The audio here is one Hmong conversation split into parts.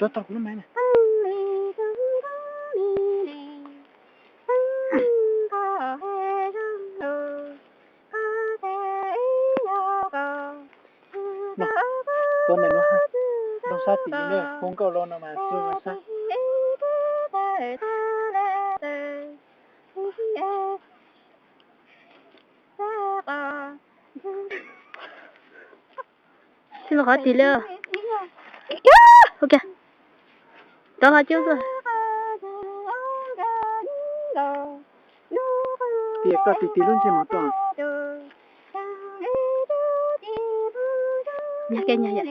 Tua tau kuv lub maiv na. Tua ntawm no, ntoo sab tim no, hu nkauj los no mas tua sab. Tsis los qhov twg li. Rov qhov cub xwb. Tias koj tis tis lub ntsej muag tuaj. Nyag ke nyag yom.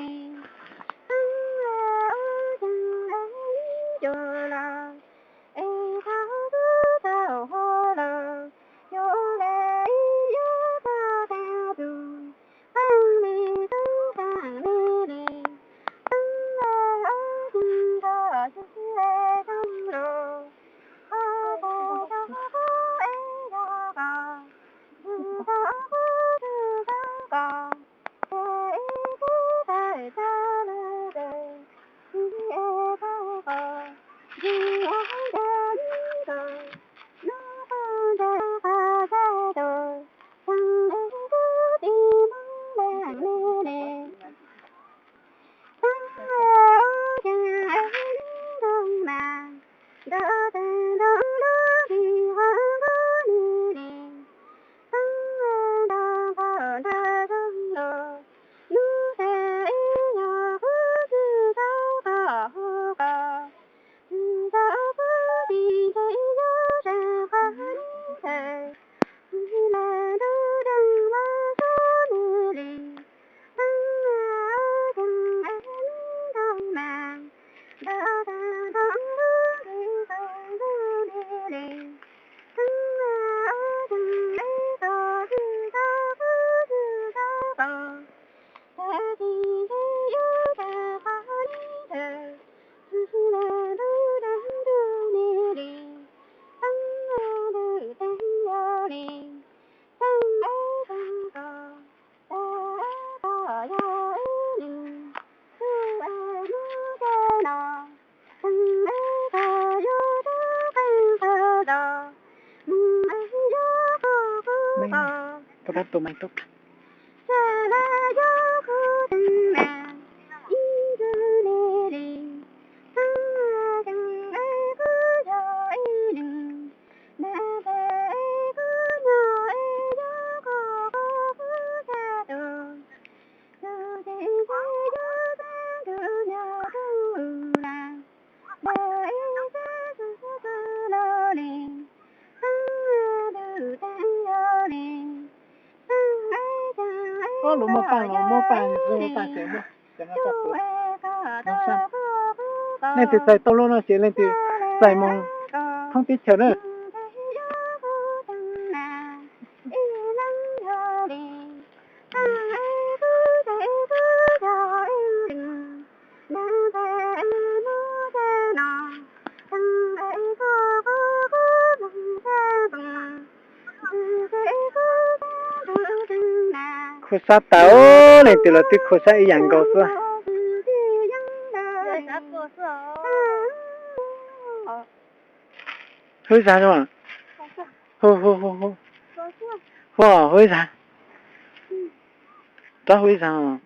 Ob lus muaj paaj los muab paaj zoo tas ces muab. Nej twg txais tau lub no ces leej twg txais moog thoob teb chaws na. Khuv sab tas, leej twg los twb khuv sab ib yam nkaus xwb. Hu ib zag, hu, hu, hu, hu, hu ib zag, rov hu ib zag.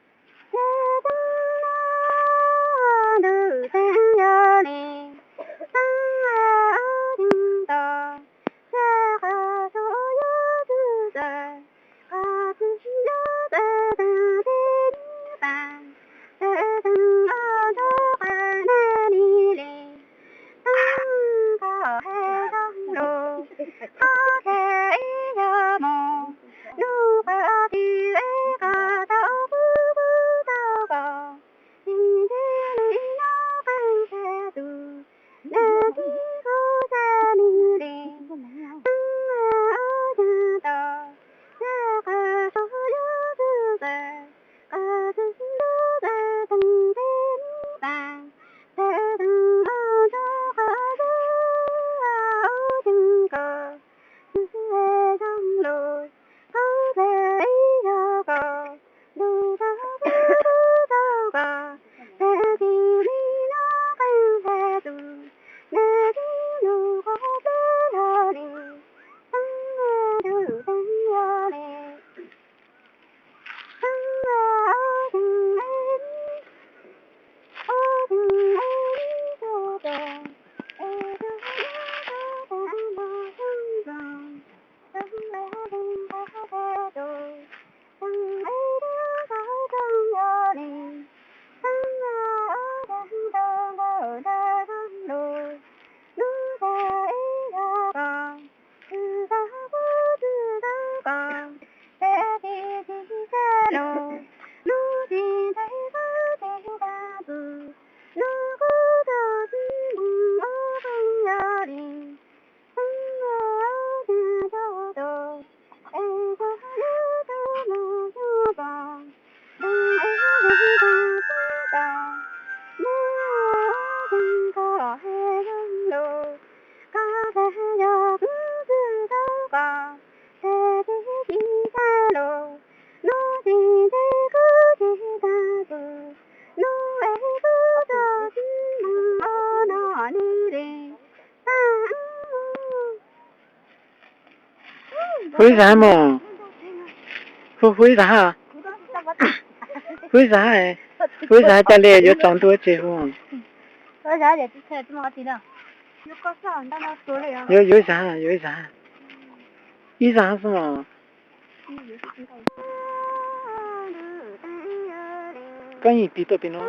Hu ib zag mog. Hu, hu ib zag ha. Hu ib zag ha. Hu ib zag ha, cas li yuav tsaus ntuj tsis hu. Yuav, yuav ib zag ha, yuav ib zag ha. Ib zag xwb mog. Koj yeej tig tuaj pem no.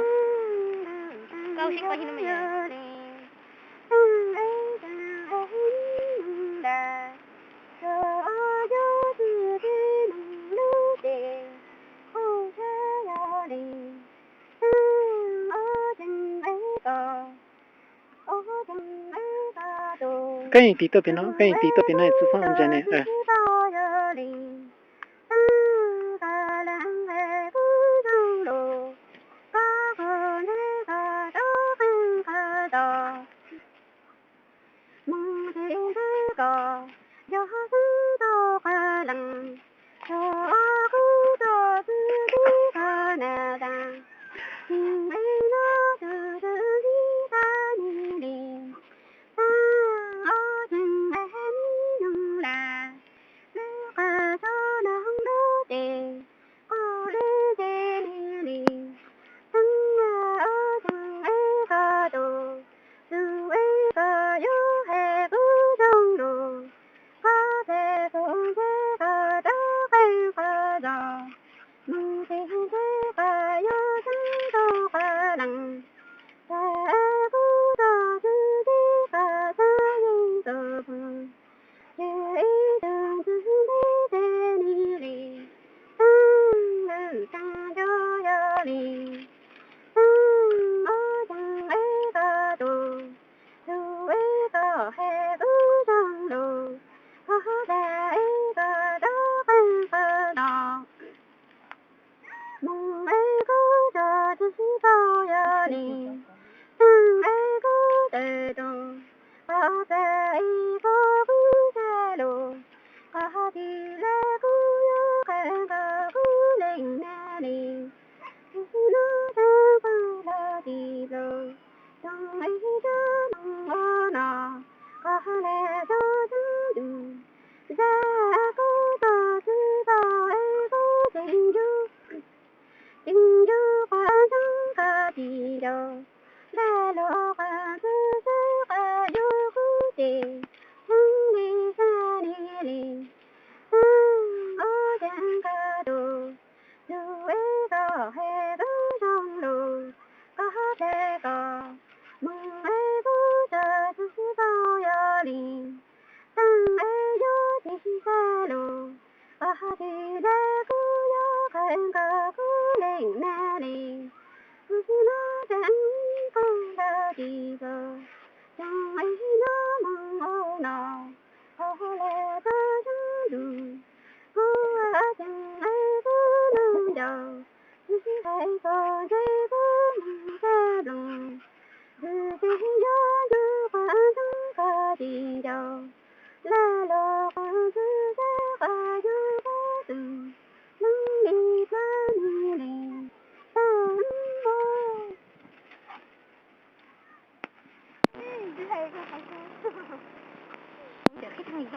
Koj yeej tig tuaj pem no, koj yeej tig tuaj pem no tsis txhob ntsia ne.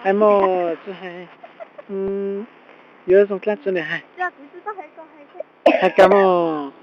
Hais mog, tsis hais. Yuav zoo dlaab tsi ne hais. Hais kag mog.